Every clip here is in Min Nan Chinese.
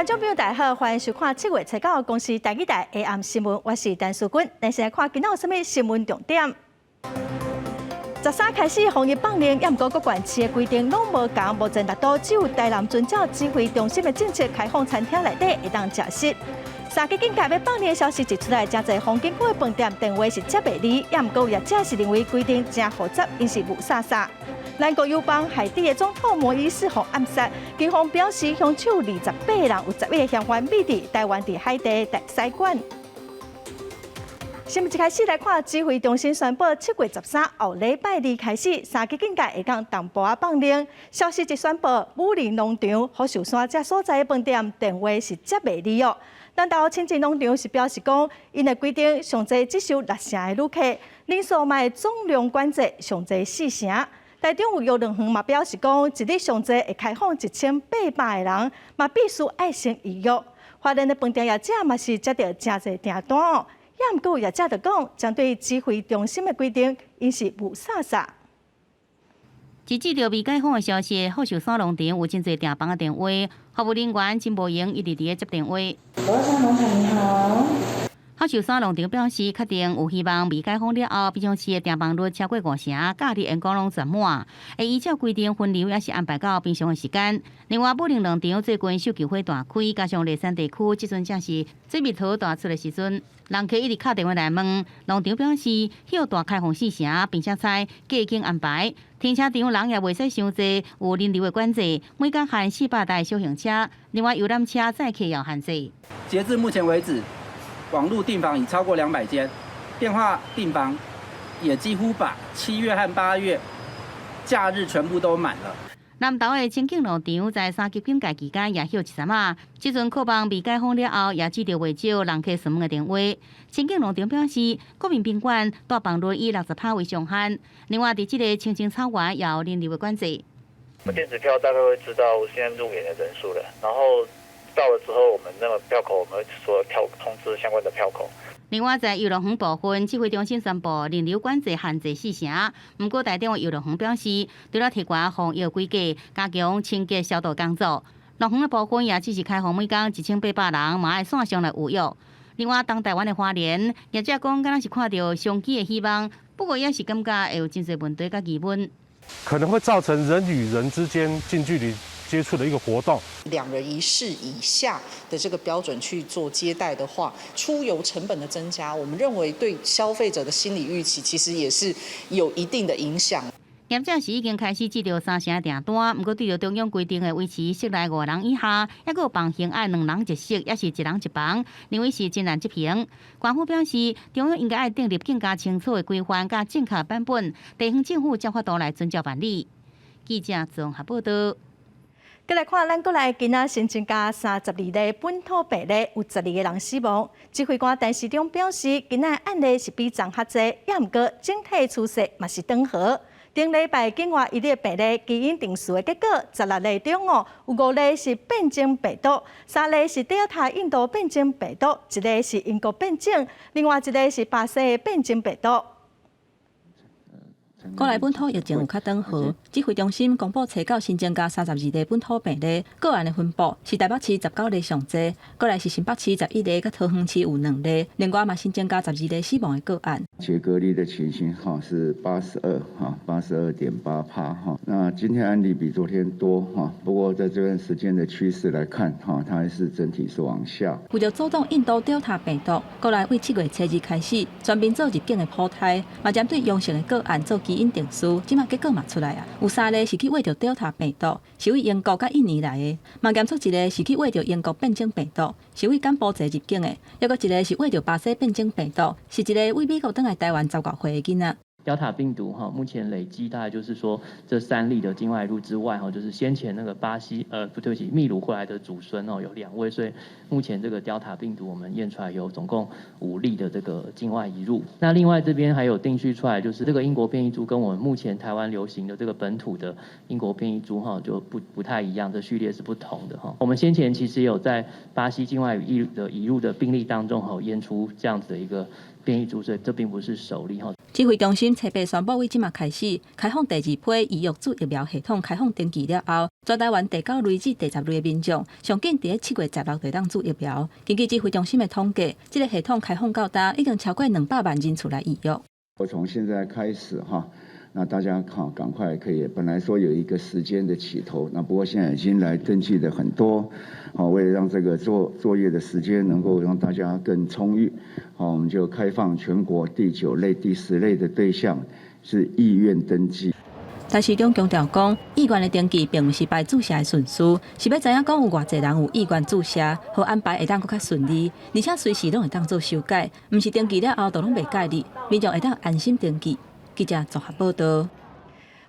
觀眾朋友大家好，歡迎收看7月初九公視台語台下暗新聞，我是陳淑君。咱先來看今仔有啥物新聞重點。13開始防疫放寬，也毋過各縣市的規定攏無仝，目前六都只有台南遵照指揮中心的政策開放餐廳內底會當食食。三級警戒欲放寬的消息一出來，誠濟風景區的飯店電話是接袂離，也毋過有業者是認為規定誠複雜，𪜶是霧煞煞。南國友邦海地的總統摩伊士予暗殺，警方表示兇手28個人，有11個嫌犯匿佇台灣佇海地大使館。新聞一開始來看，指揮中心宣布，7月13後禮拜二開始，三級警戒會當淡薄仔放寬。消息一宣布，武陵農場、福壽山這所在的飯店電話是接袂離哦。南投清境農場是表示講，𪜶的規定上濟只收六成的旅客，人數嘛會總量管制上濟四成。台中有遊樂園嘛表示講，一日上濟會開放1800個人，嘛必須愛先預約。花蓮的飯店業者嘛是接著誠濟訂單哦。也毋過有業者就講，針對指揮中心的規定，𪜶是霧煞煞。截至著未解封的消息，福壽山農場有真濟訂房的電話，服務人員真無閒，一直佇咧接電話。福壽山農場你好。福壽山農場表示，確定有希望未解封了後，平常時的訂房率超過五成，假日員工攏全滿。會依照規定分流，也是安排到平常的時間。另外，武陵農場最近繡球花大開，加上麗山地區這陣正是水蜜桃大出的時陣，人客一直敲電話來問。農場表示，歇大開放四成，並且採隔間安排。停車場人也袂使傷濟，有人流的管制，每工限400台小型車。另外，遊覽車載客也有限制。截至目前為止，網路訂房已超過200間，電話訂房也幾乎把7月和8月假日全部都滿了。南投的清境農場在三級警戒期間也歇一陣仔，這陣渴望未解封了後，也接著袂少人客詢問的電話。清境農場表示，國民賓館蹛房率以60%為上限。另外，佇這个清境草原也有人流的管制。電子票大概會知道現在入園的人數了，然後到了之後，我們那個票口，我們會說票通知相關的票口。另外，在遊樂園部分，指揮中心宣布人流管制限制四成。毋過，台中的遊樂園表示，除了提懸防疫規格，加強清潔消毒工作。樂園的部分也只是開放每工1800人，嘛愛線上來預約。另外，東台灣的花蓮業者講，敢若是看著商機的希望，不過也是感覺會有真濟問題佮疑問，可能會造成人與人之間近距離接觸的一個活動， 2人1室以下的這個標準去做接待的話，出遊成本的增加，我們認為對消費者的心理預期其實也是有一定的影響。業者是已經開始接著三成訂單，毋過對著中央規定的維持室內五人以下，抑閣有房型愛兩人一室，抑是一人一房，認為是真難執行。官府表示，中央應該愛訂立更加清楚的規範佮正確版本，地方政府才有法度來遵照辦理。記者綜合報道。閣來看，咱國內今仔新增加32例本土病例，有12個人死亡。指揮官陳時中表示，今仔案例是比昨較濟，也毋過整體趨勢嘛是轉好。頂禮拜境外移入病例基因定序的結果，16例中哦，有五例是變種病毒，三例是德爾塔印度變種病毒，一例是英國變種，另外一例是巴西的變種病毒。國內本土疫情有較轉好，指揮中心公布初九新增加32例本土病例，個案的分布是台北市19例上濟，過來是新北市11例，佮桃園市有兩例，另外嘛新增加12例死亡的個案。解隔離的情形哈是八十二哈82.8%哈，那今天案例比昨天多哈，不過在這段時間的趨勢來看哈，它還是整體是往下。為著阻擋印度 Delta 病毒，國內為7月初二開始全面做入境的普篩，嘛針對陽性的個案做基因定序，這馬結果嘛出來啊，有三例是去驗著 Delta 病毒，是為英國佮印尼來的；嘛檢出一個是去驗著英國變種病毒，是為柬埔寨入境的；抑閣一個是驗著巴西變種病毒，是一个為美國轉來台灣10外歲的囡仔。 Delta 病毒哈，目前累積大概就是說這三例的境外移入之外哈，就是先前那個巴西不對不起，秘魯過來的祖孫哦有兩位，所以目前這個 Delta 病毒我們驗出來有總共五例的這個境外移入。那另外這邊還有定序出來，就是這個英國變異株跟我們目前台灣流行的這個本土的英國變異株哈就不太一樣，這序列是不同的哈。我們先前其實有在巴西境外移入的病例當中哈驗出這樣子的一個變異株，所以這並不是首例哈。指揮中心初八宣布，為這馬開始開放第二批預約注疫苗系統開放登記了後，全台灣第九類至第十類的民眾，上緊佇咧7月16就會當注疫苗。根據指揮中心的統計，這個系統開放到今已經超過200萬人次來預約。我從現在開始哈，那大家好，趕快可以。本來說有一個時間的起頭，那不過現在已經來登記的很多，好，為了讓這個作業的時間能夠讓大家更充裕，好，我們就開放全國第九類、第十類的對象是意願登記。陳時中強調講，意願的登記並毋是排注射的順序，是欲知影講有偌濟人有意願注射，予安排會當閣較順利，而且隨時攏會當做修改，毋是登記了後就攏袂介意，民眾會當安心登記。記者綜合報道。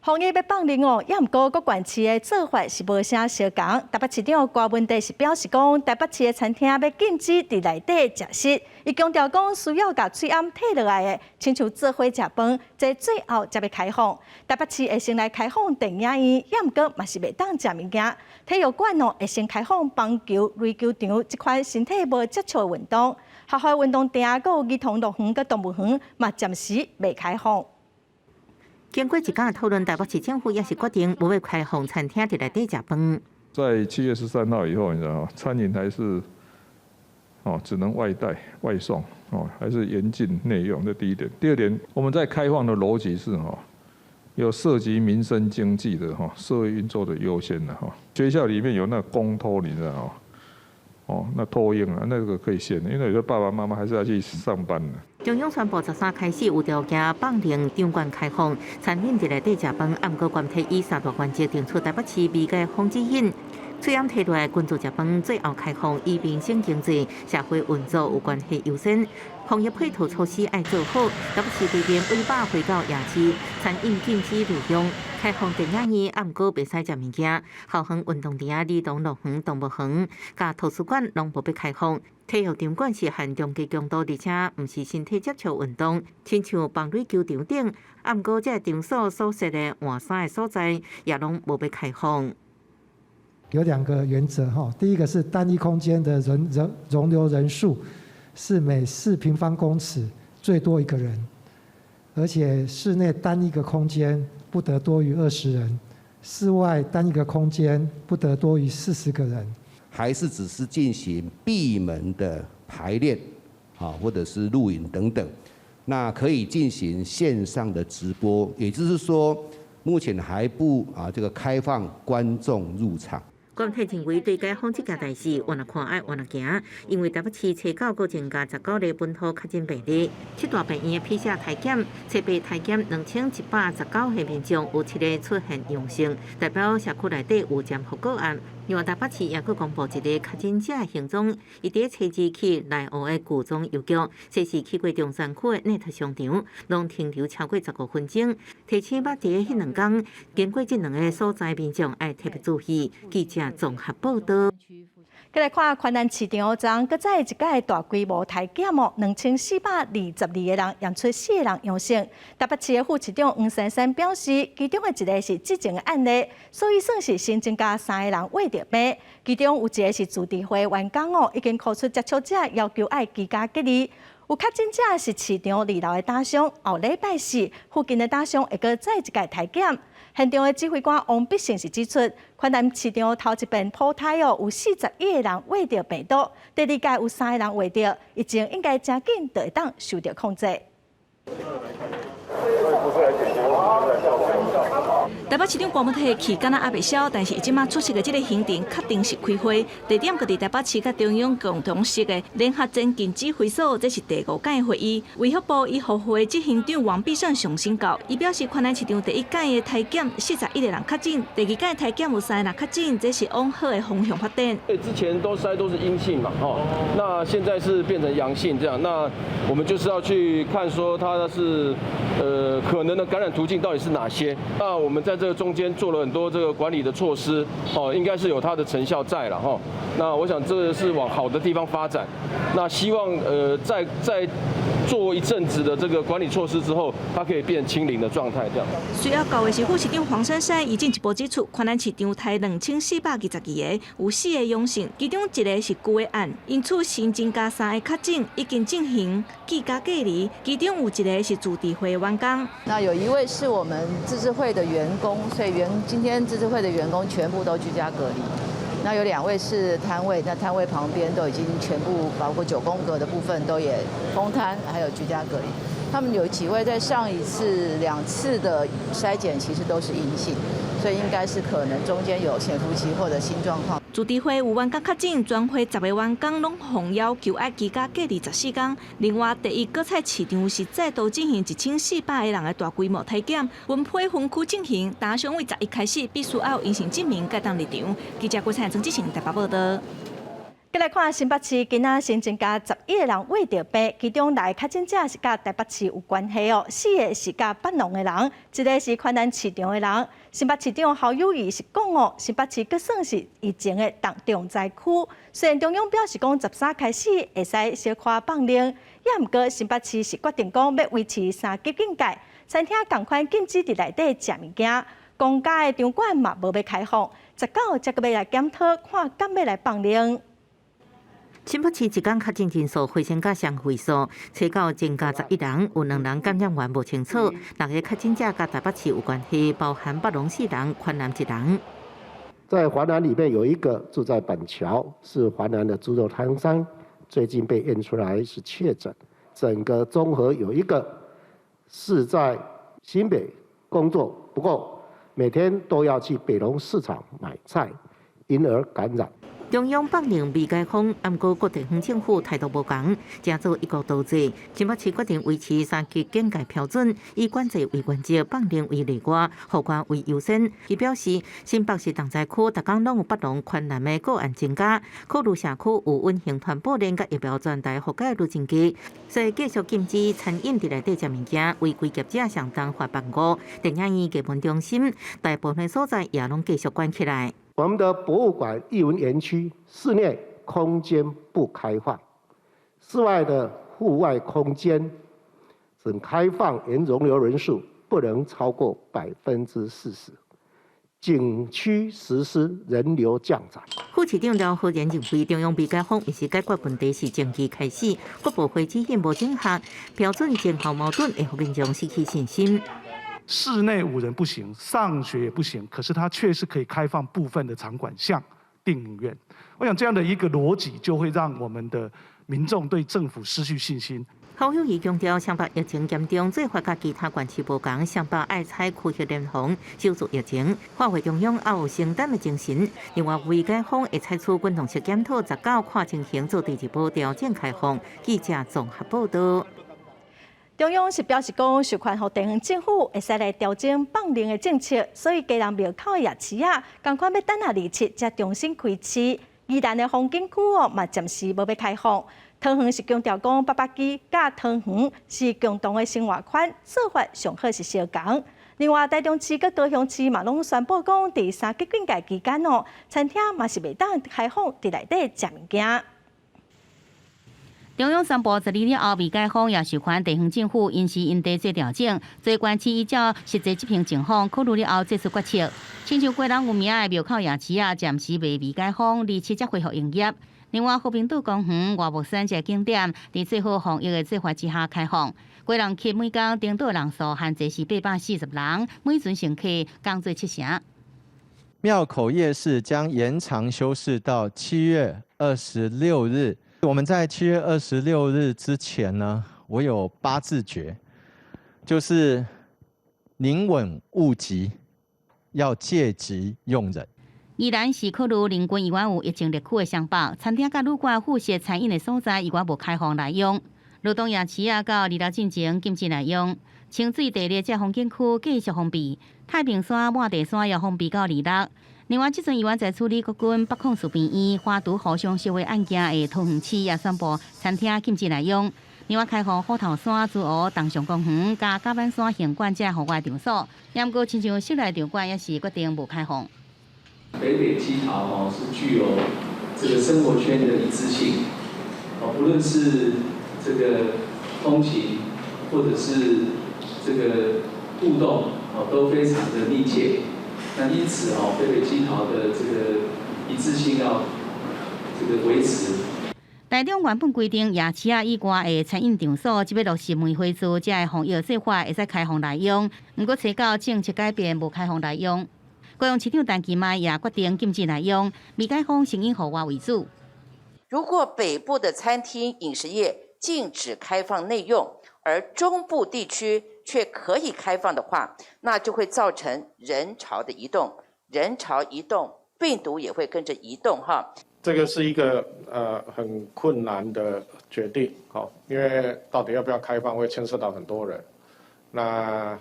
防疫欲放寬哦，也毋過各縣市的做法是無啥相仝。台北市長柯文哲是表示講，台北市的餐廳欲禁止佇內底食食。伊強調講，需要共喙罨退落來的，親像做伙食飯，這最後才欲開放。台北市會先來開放電影院，也毋過嘛是袂當食物件。體育館哦會先開放棒球、壘球場這款身體無接觸的運動。學校運動場、閣有兒童樂園、佮動物園嘛暫時袂開放。經過一工的討論，台北市政府也是決定無欲開放餐廳佇內底食飯。在7月13號以後，你知道嗎？餐飲還是哦，只能外帶外送哦，還是嚴禁內用。這第一點。第二點，我們在開放的邏輯是哈，有涉及民生經濟的哈，社會運作的優先的哈。學校裡面有那個公托，你知道嗎？哦，那托嬰啊，那個可以先，因為有時候爸爸媽媽還是要去上班的。中央宣布13開始有條件放寬場館開放，餐飲佇內底食飯，毋過關體以三大原則定出台北市未解封指引。喙罨提落來，群聚食飯最後開放，以民生經濟、社會運作有關係優先，防疫配套措施愛做好。台北市規定尾百回到夜市，餐飲禁止內用，開放電影院，毋過袂使食物件。校園運動場、兒童樂園、動物園、佮圖書館攏無欲開放。體育場館是限中低強度，而且毋是身體接觸運動，親像棒壘球場等，毋過這個場所所設的換衫的所在，也攏無欲開放。有兩個原則哈，第一個是單一空間的容留人數是每4平方公尺最多一個人，而且室內單一個空間不得多於20人，室外單一個空間不得多於40個人。還是只是進行閉門的排練，啊，或者是錄影等等，那可以進行線上的直播，也就是說，目前還不啊這個開放觀眾入場。官體認為對解封這件代誌，換來看愛換來行，因為台北市初九閣增加19例本土確診病例，七大病院的 PCR 篩檢，初八篩檢2119個民眾有七个出現陽性，代表社區內底有潛伏個案。另外，台北市也閣公布一個確診者的行蹤，伊佇初二去內湖的舊莊郵局，初四去過中山區的 NET 商場，攏停留超過15分鐘。提醒捌佇彼兩工經過這兩个所在民眾愛特別注意。記者綜合報道。繼來看環南市場昨閣再一擺大規模篩檢哦，2422個人驗出四個人陽性。台北市的副市長黃珊珊表示，其中的一個是之前的案例，所以算是新增加三個人罹著病。其中有一個是自治會員工哦，已經箍出接觸者要求愛居家隔離。有確診者是市場二樓的打商，後禮拜四附近的打商會閣再一擺篩檢。現場的指揮官王必勝是指出，環南市場頭一遍普篩哦，有41個人罹著病毒，第二擺有三個人罹著，疫情應該誠緊就會當受著控制。台北市長柯文哲氣敢若猶袂消，但是伊這馬出席的這个行程確定是開會，地點閣佇台北市佮中央共同設的聯合前進指揮所，這是第五屆會議。衛福部醫護會執行長王必勝上申告，伊表示，環南市場第一屆的篩檢41個人確診，第二屆篩檢有三個人確診，這是往好的方向發展。之前都篩都是陰性嘛，吼，那現在是變成陽性這樣，那我們就是要去看說它是可能的感染途徑到底是哪些，那我們在這這個中間做了很多這個管理的措施，哦，應該是有它的成效在了哈。那我想這個是往好的地方發展。那希望再做一陣子的這個管理措施之後，它可以變清零的狀態這樣。隨後到的是副市長黃珊珊，伊進一步指出，環南市場刣2422個，有四个陽性，其中一个是舊的案，因此新增加三个確診，已經進行居家隔離，其中有一个是自治會員工。那有一位是我們自治會的員工，所以今天自治會的員工全部都居家隔離。那有兩位是攤位，那攤位旁邊都已經全部，包括九宮格的部分都也封攤，還有居家隔離。他們有幾位在上一次兩次的篩檢其實都是陰性，所以應該是可能中間有潛伏期或者新狀況。自治會有員工確診，全會10個員工攏予要求愛居家隔離14天。另外，第一果菜市場是再度進行1400個人的大規模體檢，分批分區進行，打算為11開始必須愛有陰性證明，才當入場。記者郭彩曾志成台北報道。繼來看新北市，今仔新增加11個人穢著病，其中六个確診者是佮台北市有關係哦，四个是佮北農的人，一个是環南市場的人。新北市長侯友宜是講哦，新北市閣算是疫情的重災區。雖然中央表示講13開始會使小可放令，也毋過新北市是決定講欲維持三級警戒，餐廳仝款禁止佇內底食物件，公家的場館嘛無欲開放。19才閣欲來檢討，看敢欲來放令。新北市一工確診人數回升到雙位數，初九增加11人，有兩人感染源無清楚。六个確診者佮台北市有關係，包含北農四人、環南一人。在環南裡面有一個住在板橋，是環南的豬肉攤商，最近被驗出來是確診。整個中和有一個是在新北工作，不過每天都要去北農市場買菜，因而感染。中央放令未解封，毋過各地方政府態度無仝，正做一國多制。新北市決定維持三級警戒標準，以管制為原則，放令為例外，復關為優先。伊表示，新北市重災區，逐工攏有北農環南的個案增加，考慮社區有隱形傳播鏈佮疫苗全台覆蓋率增加，所以繼續禁止餐飲佇內底食物件，違規業者相當罰萬五。電影院、藝文中心大部分所在也攏繼續關起來。我們的博物館、藝文園區室內空間不開放，室外的戶外空間只開放，原容留人數不能超過40%。景區實施人流降載。副市長廖和仁認為，中央未解封，毋是解決問題，是前期開始。各部會指引無整合，標準前後矛盾，會予民眾失去信心。室內5人不行，上學也不行，可是它卻是可以開放部分的場館，像電影院。我想這樣的一個邏輯，就會讓我們的民眾對政府失去信心。侯友宜強調，雙北疫情嚴重，做法佮其他縣市無仝，雙北愛採區域聯防，守住疫情，發揮中央愛有承擔的精神。另外，未解封會採取滾動式檢討，19看情形做第二步調整開放。記者綜合報道。中央是表示講，授權予地方政府會使來調整放令的政策，所以基隆廟口的夜市仔，仝款欲等仔27才重新開市。宜蘭的風景區哦，嘛暫時無欲開放。桃園是強調講，八百基佮桃園是共同的生活圈，做法上好是相仝。另外，台中市佮高雄市嘛攏宣布講，佇三級警戒期間哦，餐廳嘛是袂當開放佇內底食物件。中央宣布12日後未解封，也授權地方政府因時因地做調整。做縣市依照實際執行情況，考慮了後做出決策。親像基隆有名的廟口夜市仔，暫時未解封，27才恢復營業。另外，和平島公園、外木山這個景點，佇做好防疫的做法之下開放。基隆區每工登島人數限制是840人，每船乘客降做七成。廟口夜市將延長休市到7月26日。我們在7月26日之前呢，我有八字訣，就是寧穩勿急，要戒急用忍。宜蘭是考慮鄰近猶原有疫情熱區的雙北，餐廳佮旅館附設餐飲的所在，猶原無開放內用。羅東夜市仔到26進前禁止內用。清水地熱這風景區繼續封閉，太平山、抹地山也封閉到26。另外，這陣猶原在處理國軍北控事病院華毒互相燒毀案件的桃園市也宣布餐廳禁止內用。另外開放虎頭山、竹湖、東上公園、佮甲板山行館這戶外場所，毋過親像室內場館也是決定無開放。北北基桃哦是具有這個生活圈的一致性，哦，不論是這個通勤或者是這個互動，哦，都非常的密切。那因此哦，北北基桃的這個一致性要這個維持。台中原本規定夜市仔以外的餐飲場所，這欲落實梅花座這个防疫做法，會使開放內用。毋過初九政策改變，無開放內用。高雄市長陳其邁也決定禁止內用，未解封先以戶外為主。如果北部的餐廳飲食業禁止開放內用，而中部地區卻可以開放的話，那就會造成人潮的移動，人潮移動，病毒也會跟着移動哈。這個是一個很困難的決定，好，因為到底要不要開放，會牽涉到很多人。那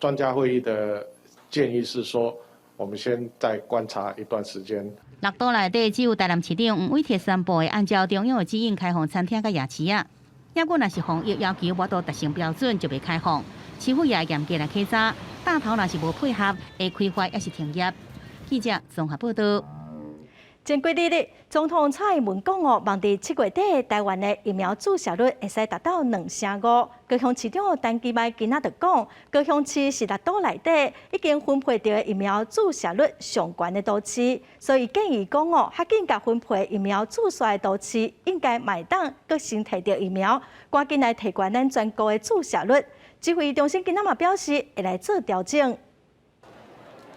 專家會議的建議是說，我們先再觀察一段時間。六都內底只有台南市長黃偉哲宣布會按照中央的指引開放餐廳佮夜市仔。抑閣若是防疫要求無達成標準，就袂開放。市府也嚴格來稽查，大頭若是無配合，會開罰抑是停業。記者綜合報道。前幾日，總統蔡英文講哦，望佇7月底，台灣的疫苗注射率會使達到25%。高雄市長陳其邁今仔就講，高雄市是六都內底已經分配著疫苗注射率上懸的都市，所以建議講哦，較緊共分配疫苗注射的都市，應該嘛會當閣先提著疫苗，趕緊來提懸咱全國的注射率。指揮中心今仔嘛表示，會來做調整。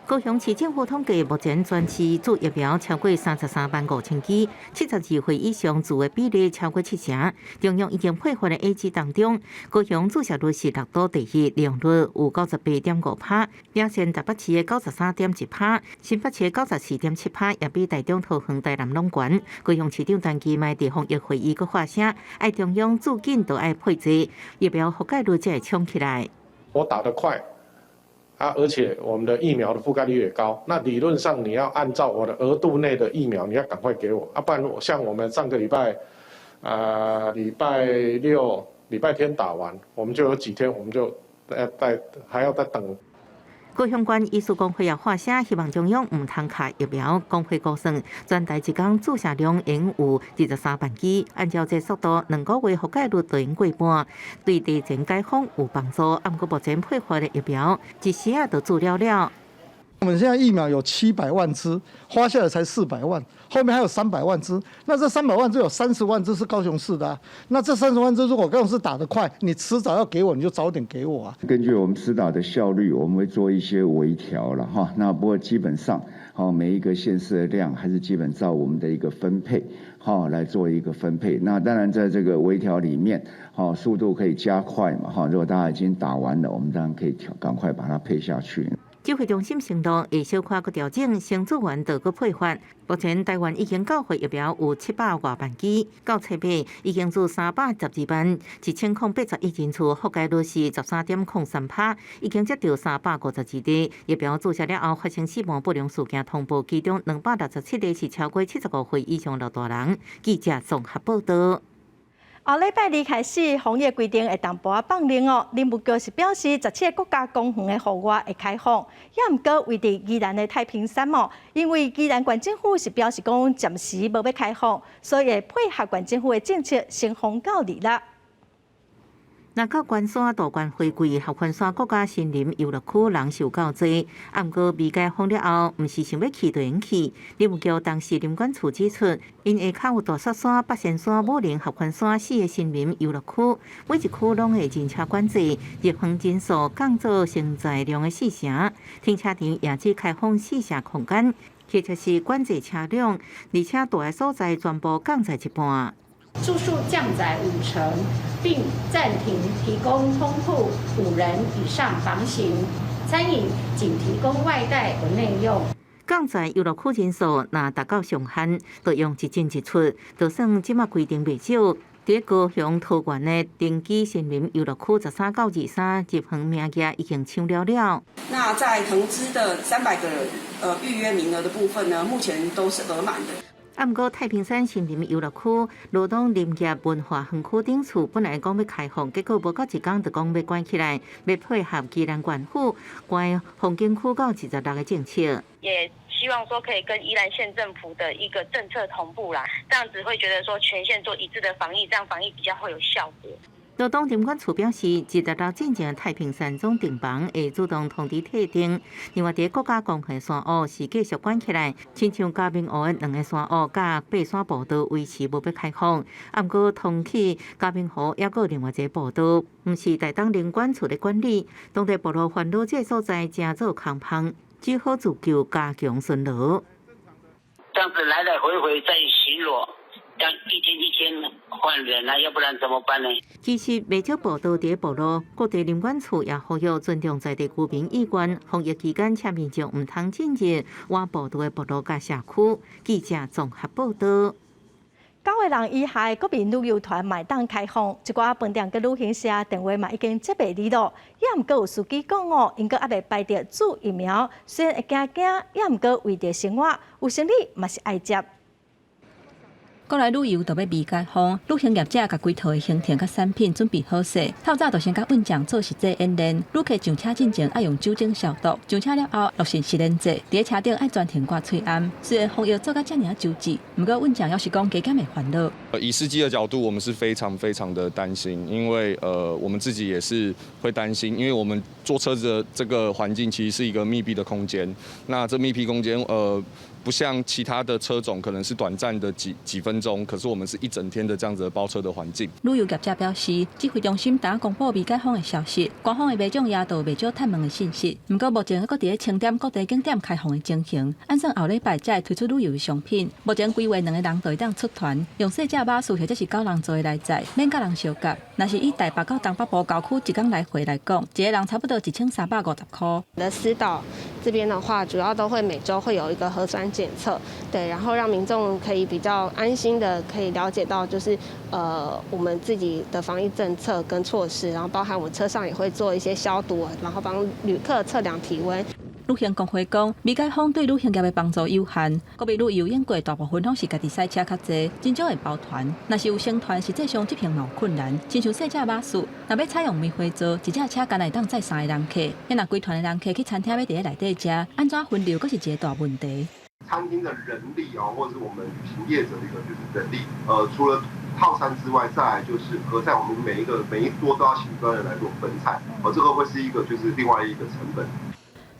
高雄市政府統計，目前全市注疫苗超過33萬5千劑，72歲以上注的比例超過70%。中央已經配發的 A 劑當中，高雄注射率是六都第一，利用率有98.5%，領先台北市的93.1%，新北市的94.7%，也比台中、桃園、台南攏懸。高雄市長陳其邁佇防疫會議閣發聲，愛中央注緊都愛配齊，疫苗覆蓋率才會衝起來。我打得快。啊，而且我們的疫苗的覆蓋率也高，那理論上你要按照我的額度內的疫苗，你要趕快給我，啊，不然像我們上個禮拜，禮拜六、禮拜天打完，我們就有幾天，我們就再還要再等。高雄縣醫師公會也發聲，希望中央毋通卡疫苗。公會估算，全台一工注射量應有23萬劑，按照這速度，2個月覆蓋率就應過半，對提前解封有幫助。啊，毋過目前配發的疫苗，一時仔就注了了。我們現在疫苗有700萬支，發下來才400萬，後面還有300萬支。那這300萬支有30萬支是高雄市的啊。那這30萬支如果高雄市打得快，你遲早要給我，你就早點給我啊。根據我們施打的效率，我們會做一些微調了哈。那不過基本上，好每一個縣市的量還是基本照我們的一個分配，好來做一個分配。那當然在這個微調裡面，好速度可以加快嘛哈。如果大家已經打完了，我們當然可以調，趕快把它配下去。指揮中心承諾會小可閣調整，先注完就閣配發。目前台灣已經繳回疫苗有700外萬劑，到七月已經注312萬1081人次，覆蓋率是13.03%，已經接著352例疫苗注射了後發生死亡不良事件通報，其中267例是超過75歲以上老大人。記者綜合報道。後禮拜二開始，防疫規定會淡薄仔放寬哦。林務局是表示，17個國家公園的戶外會開放，也毋過位佇宜蘭的太平山哦，因為宜蘭縣政府是表示講暫時無欲開放，所以會配合縣政府的政策，先封到二六。若到關山大觀花季，合歡山國家森林遊樂區人受夠濟。啊，毋過未解封了後，毋是想欲去就會去。林務局當時林管處指出，𪜶下跤有大雪山、八仙山、武陵合歡山四个森林遊樂區，每一區攏會人車管制，入園人數降做承載量的四成，停車場也只開放四成空間，或者是管制車輛，而且住的所在全部降載一半。住宿降載5成，並暫停提供通鋪5人以上房型，餐飲僅提供外帶不內用。降載遊樂區人數若達到上限，就用一進一出，就算這馬規定袂少。佇高雄桃園的登基森林遊樂區13到23入園名額已經搶了了。那在騰之的300個人預約名額的部分呢，目前都是額滿的。啊，毋過太平山森林遊樂區、羅東林業文化園區等處本來講欲開放，結果無夠一工就講欲關起來，欲配合宜蘭縣府關風景區到26的政策。也希望說可以跟宜蘭縣政府的一個政策同步啦，這樣子會覺得說全縣做一致的防疫，這樣防疫比較會有效果。羅東林管處表示，26進前太平山莊訂房會主動通知退訂。另外，佇國家公園山屋是繼續關起來，親像嘉明湖的兩个山屋佮爬山步道維持無欲開放。啊，毋過通去嘉明湖猶閣另外一个步道，毋是台東林管處咧管理，當地部落煩惱這个所在誠做空芳，只好自救加強巡邏。這樣子來來回回在巡邏。這樣一天一天換人啊，要不然怎麼辦呢？其實，袂少步道佇咧部落，各地林管處也呼籲尊重在地居民意願，防疫期間請民眾毋通進入倚步道的部落佮社區。記者綜合報道。九个人以下的國民旅遊團嘛會當開放，一寡飯店佮旅行社電話嘛已經接袂離囉。也毋過有司機講哦，𪜶閣猶未排著注疫苗，雖然會驚驚，也毋過為著生活，有生理嘛是愛接。國內旅遊就欲微解封，旅行業者共規套的行程佮產品準備好勢。透早就先共運將做實際演練，旅客上車進前愛用酒精消毒，上車了後落實實聯制，佇咧車頂愛全程掛喙罨。雖然防疫做甲遮爾仔周至，毋過運將猶是講加減會煩惱。以司機的角度，我們是非常非常的擔心，因為我們自己也是會擔心，因為我們坐車子的這個環境其實是一個密閉的空間，那這密閉空間不像其他的車種，可能是短暫的幾幾分鐘，可是我們是一整天的這樣子的包車的環境。旅遊業者表示，指揮中心剛公布未解封的消息，官方的民眾也都袂少探問的信息。毋過目前猶閣佇咧清點各地景點開放的情形，按算後禮拜才會推出旅遊的商品。目前規劃兩个人就會當出團，用細隻巴士或者是九人座的來載，免佮人相夾。若是以台北到東北部郊區一工來回來講，一个人差不多1350塊。的司導這邊的話，主要都會每週會有一個核酸檢測，對，然後讓民眾可以比較安心的可以了解到，就是我們自己的防疫政策跟措施，然後包含我們車上也會做一些消毒，然後幫旅客測量體溫。旅行公會講，未解封對旅行業的幫助有限。國民旅遊應過大部分攏是家己駛車較濟，真少會包團。若是有成團，實際上執行嘛有困難。親像細隻巴士，若欲採用梅花座，一隻車干焦會當載三个人客。若規團的人客去餐廳欲佇咧內底食，按怎分流，閣是一個大問題。餐廳的人力哦，或者是我們旅行業者的一個就是人力，除了套餐之外，再來就是合菜，我們每一桌都要請專人來做分菜，哦，這個會是一個就是另外一個成本。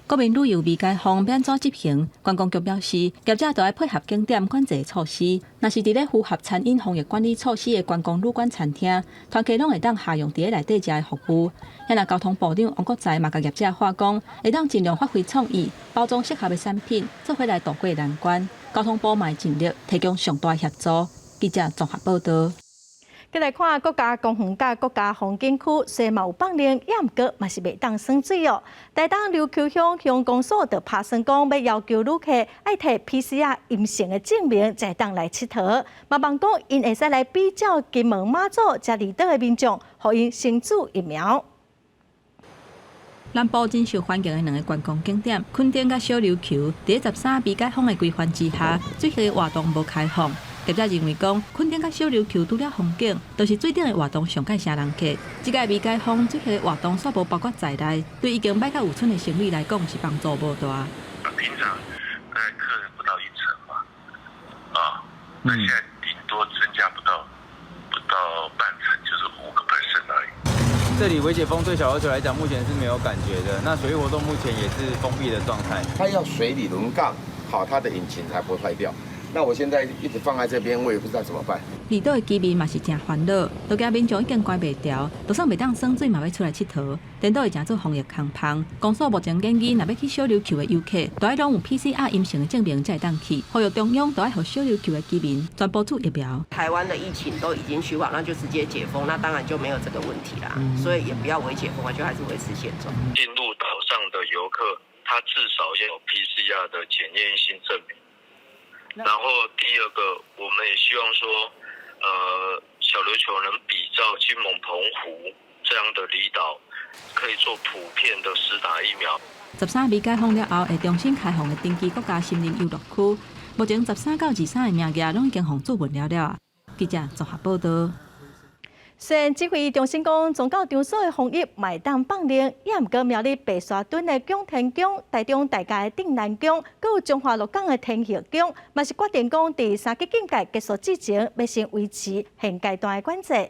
國民旅遊未解封，欲按怎執行？觀光局表示，業者都愛配合景點管制措施。若是佇咧符合餐飲防疫管理措施的觀光旅館餐廳，團客攏會當享用佇咧內底食的服務。若交通部長王國材嘛共業者喊講，會當盡量發揮創意，包裝適合的產品，做伙來渡過難關。交通部嘛會盡力提供上大協助。記者綜合報道。再來看國家公園佮國家風景區，雖然嘛有放令，也毋過嘛是袂當耍水哦。台東琉球鄉鄉公所就拍算講，欲要求旅客愛提 PCR 陰性的證明，才會當來𨑨迌。嘛望講𪜶會使來比照金門、馬祖遮離島的民眾，予𪜶先注疫苗。南部真受歡迎的兩个觀光景點，墾丁佮小琉球，佇13未解封的規範之下，水下活動無開放。業者認為講，墾丁佮小琉球除了風景，都是水頂的活動上蓋吸人客。這擺未解封，水下活動煞無包括在內，對已經䆀甲有賰的生意來講是幫助無大。平常大概客人不到一成嘛，啊，那現在頂多增加不到半成，就是5% 而已。這裡微解封對小琉球來講，目前是沒有感覺的。那水域活動目前也是封閉的狀態。它要水裡輪槓，好，它的引擎才不會壞掉。那我現在一直放在這邊，我也不知道怎麼辦。離島的居民嘛是誠煩惱，都驚民眾已經關袂牢，就算袂當耍水，嘛欲出來𨑨迌。顛倒會成做防疫空芳。公所目前建議，若欲去小琉球的遊客，都愛攏有 PCR 陰性的證明才會當去。呼籲中央都愛予小琉球的居民全部注疫苗。台灣的疫情都已經趨緩，那就直接解封，那當然就沒有這個問題啦。所以也不要微解封啊，就還是維持現狀。進入島上的遊客，他至少要有 PCR 的檢驗性證明。然後第二個，我們也希望說，小琉球能比照金門、澎湖這樣的離島，可以做普遍的施打疫苗。13未解封了後，會重新開放的登基國家森林遊樂區，目前13到23个名額攏已經予注文了了啊。記者綜合報道。雖然指揮中心講宗教場所的防疫嘛會當放寬，也毋過苗栗白沙屯的仰天宮、台中大甲的鎮瀾宮，閣有彰化鹿港的天后宮，嘛是決定講佇三級警戒結束之前，欲先維持現階段的管制。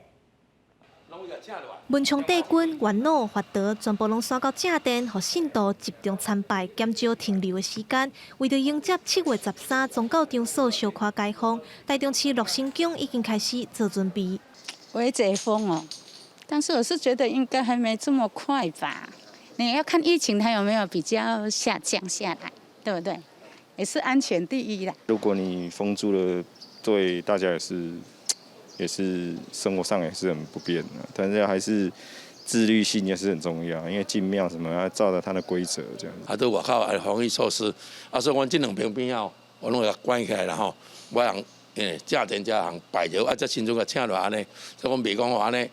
文昌帝君、元老、法陀全部攏徙到正殿，予信徒集中參拜，減少停留的時間。為著迎接7月13宗教場所小可解封，台中市樂成宮已經開始做準備。微解封哦，但是我是覺得應該還沒這麼快吧？你要看疫情它有沒有比較下降下來，對不對？也是安全第一啦。如果你封住了，對大家也是生活上也是很不便的，但是還是自律性也是很重要，因為進廟什麼要照著它的規則這樣。啊，佇外口的防疫措施，啊，所以阮這兩邊邊仔，我攏會關起來啦吼，無人正殿遮人拜著，啊，才親像共請落按呢，所以講袂講吼按呢，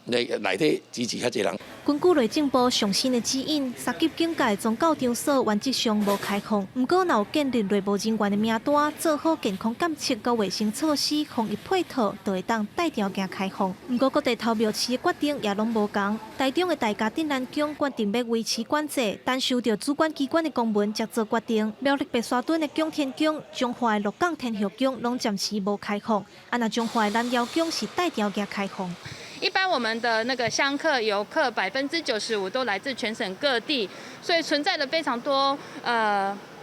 內內底支持較濟人。根據內政部上新的指引，三級警戒宗教場所原則上無開放。毋過，若有建立內部人員的名單，做好健康監測佮衛生措施，防疫配套，就會當帶條件開放。毋過，各地頭廟市的決定也攏無仝。台中的大甲鎮瀾宮決定欲維持管制，等收著主管機關的公文才做決定。苗栗白沙屯的仰天宮、彰化的鹿港天后宮攏暫時無開放。啊，若彰化的南瑤宮是帶條件開放。一般我們的那個香客遊客95%都來自全省各地，所以存在了非常多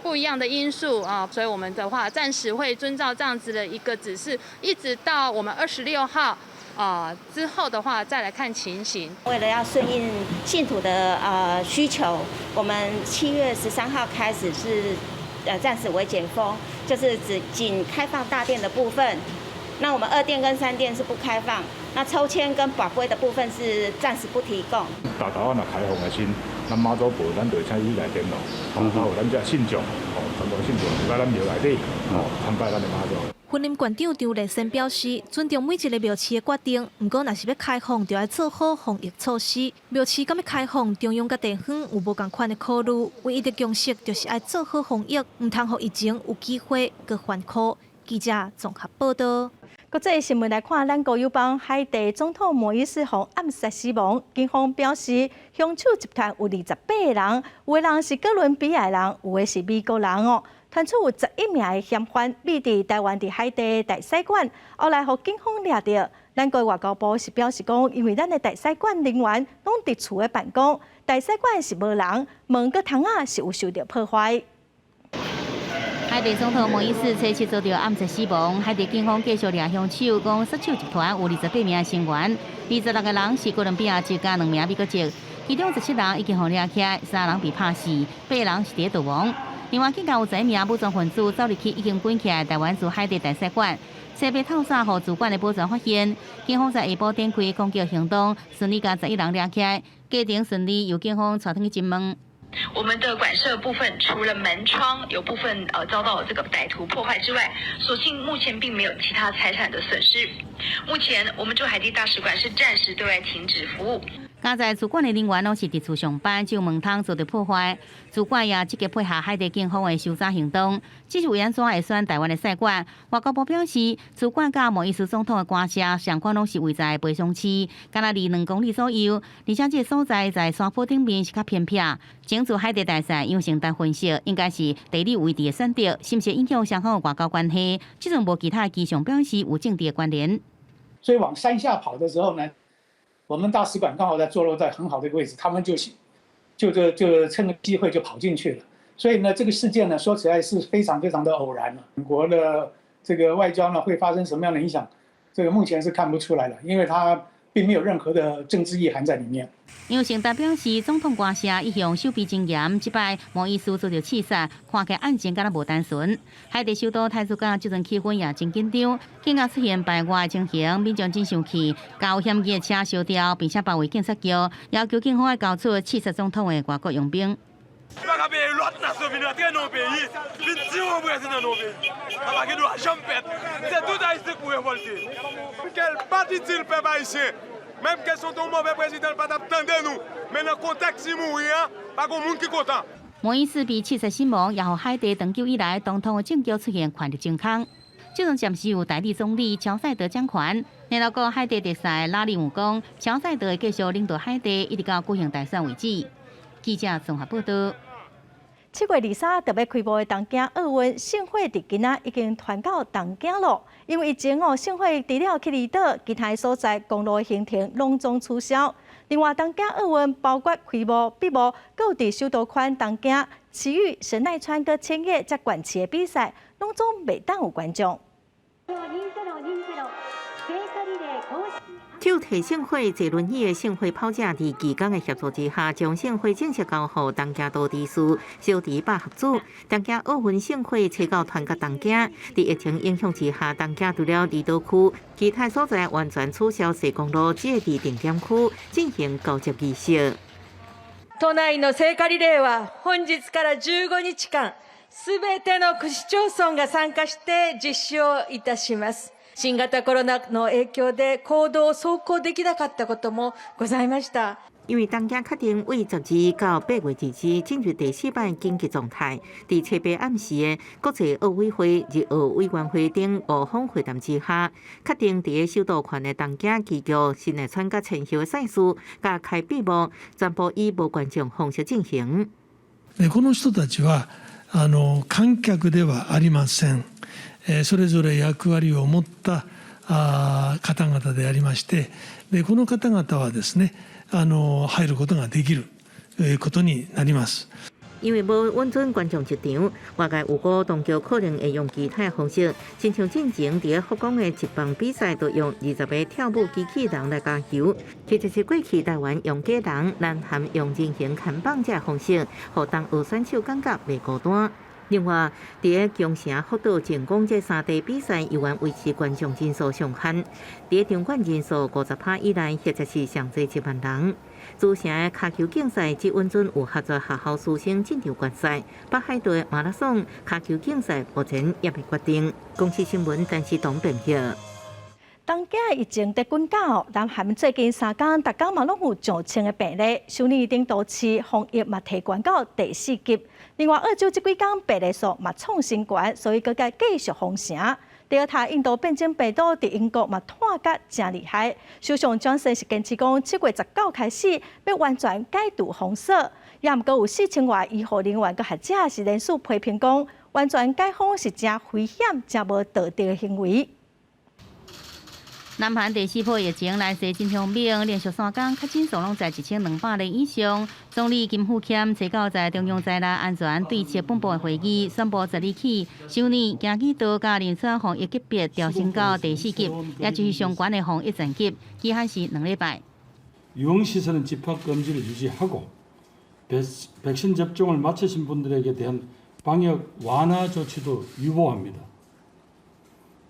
不一樣的因素啊，所以我們的話暫時會遵照這樣子的一個指示，一直到我們26號啊之後的話再來看情形。為了要順應信徒的需求，我們7月13號開始是暫時微解封，就是只僅開放大殿的部分。那我們二殿跟三殿是不開放，那抽籤跟跋杯的部分是暫時不提供。大頭仔若開放的時，咱媽祖婆咱就會請伊來殿咯，吼，啊有咱遮信眾，吼，全部信眾入來咱廟內底，吼，參拜咱的媽祖。雲林縣長張麗善表示，尊重每一个廟市的決定，毋過若是欲開放，就愛做好防疫措施。廟市敢欲開放，中央佮地方有無仝款的考慮，唯一的共識就是愛做好防疫，毋通予疫情有機會閣翻箍。記者綜合報道。國際新聞來看，咱國友邦海地總統莫伊斯予暗殺死亡，警方表示，兇手集團有28個人，有的人是哥倫比亞人，有的是美國人哦。傳出有11名的嫌犯匿佇台灣佇海地大使館，後來予警方掠著。咱國外交部是表示講，因為咱的大使館人員攏佇厝內辦公，大使館是無人，門佮窗仔是有受著破壞。海地總統莫伊斯初七遭著暗殺死亡，海地警方繼續掠兇手，講殺手集團有28名成員，26個人是哥倫比亞籍佮兩名美國籍，其中17人已經予掠起來，三人被拍死，八人是佇咧逃亡。另外，警方有11名武裝分子走入去已經關起來台灣駐海地大使館，初八透早予駐館的保全發現，警方在下晡展開攻擊行動，順利共11人掠起來，過程順利由警方帶轉去偵問。我們的館舍部分，除了門窗有部分遭到這個歹徒破壞之外，所幸目前並沒有其他財產的損失。目前，我們駐海地大使館是暫時對外停止服務。佳哉駐館的人員攏是佇厝上班，只有門窗遭著破壞。駐館也積極配合海地警方的搜查行動。只是為按怎會選台灣的使館？外交部表示，駐館佮莫伊斯總統的官舍相關攏是位在培松市，敢若離2公里左右。而且這个所在在山坡頂面是較偏僻。前駐海地大使楊勝達分析，應該是地理位置的選擇，是毋是影響雙方的外交關係？這陣無其他的跡象表示有政治的關聯。所以往山下跑的時候呢，我們大使館剛好在坐落在很好的一個位置，他們就趁個機會就跑進去了。所以呢，這個事件呢，說起來是非常非常的偶然了。兩國的這個外交呢，會發生什麼樣的影響？這個目前是看不出來的，因為它並沒有任何的政治意涵在裡面。楊勝達表示，總統官舍一向守備真嚴，這擺莫伊斯遭著刺殺，看起來案情敢若無單純。海地首都太子港這陣氣氛也真緊張，警察出現排外情形，民眾真生氣，共有嫌疑的車燒掉，並且包圍警察局，要求警方愛交出刺殺總統的外國傭兵。摩伊士被刺殺身亡，也予海地長久以來總統的政局出現權力真空。這陣暫時由代理總理喬賽德掌權。聯合國海地特使拉里姆講，喬賽德會繼續領導海地，一直到舉行大選為止。記者綜合報道。7月23特別開幕的東京奧運聖火佇今仔已經傳到東京咯。因為疫情哦，聖火除了去離島，其他所在公路行程攏總取消。另外，東京奧運包括開幕、閉幕，閣有佇首都圈東京、埼玉、神奈川佮千葉這縣市的比賽，攏總袂當有觀眾。手提聖火坐輪椅的聖火跑者，佇義工的協助之下，將聖火正式交予東京都知事小池百合子。東京奧運聖火初九傳到東京，佇疫情影響之下，東京除了離島區，其他所在完全取消踅公路，只會佇定點區進行交接儀式。都内の聖火リレーは本日から15日間、すべての区市町村が参加して実施をいたします。新型コロナの影響で公道を走行できなかったこともございました。因為東京確定為12到8月2日進入第四擺緊急狀態，佇初八暗時的國際奧委會、日奧委員會等五方會談之下，確定佇首都圈的東京、埼玉、神奈川佮千葉賽事，佮開閉幕，全部以無觀眾方式進行。この人たちは観客ではありません。それぞれ役割を持った方々でありまして、でこの方々はですね、入ることができることになります。因為無允准觀眾入場，外界預估當局可能會用其他方式，親像進前佇福岡的職棒比賽，就用20個跳舞機器人來加油。其實是過去台灣用假人，南韓用人形牽棒這方式，予東奧選手感覺袂孤單。另外，佇個京城福島靜岡這三地比賽，猶原維持觀眾人數上限。佇個場館人數50%以內，或者是上濟1萬人。諸城的跤球競賽只允准有合作學校師生進場觀賽。北海道的馬拉松跤球競賽目前猶未決定。公視新聞陳世東編譯。東京疫情佇滾絞，南韓最近3工，逐工嘛攏有上千个病例，首爾等都市防疫嘛提懸到第四級。另外，澳洲這幾工病例數嘛創新高，所以閣繼續封城。德爾塔印度變種病毒佇英國嘛湠甲誠厲害，首相強生是堅持講7月19開始欲完全解除封鎖，也毋過有4000外醫護人員佮學者是連續批評講，完全解封是誠危險、誠無道德的行為。南韓第四波疫情來勢真兇猛，連續三工確診數攏在1200例以上。總理金富謙初九在中央災難安全對策本部會議宣布，十日起，首爾、京畿道佮仁川防疫級別調升到第四級，也就是上懸的防疫層級，期限是2禮拜。 유흥시설은 집합금지를 유지하고 백신 접종을 마치신 분들에게 대한 방역 완화 조치도 유보합니다.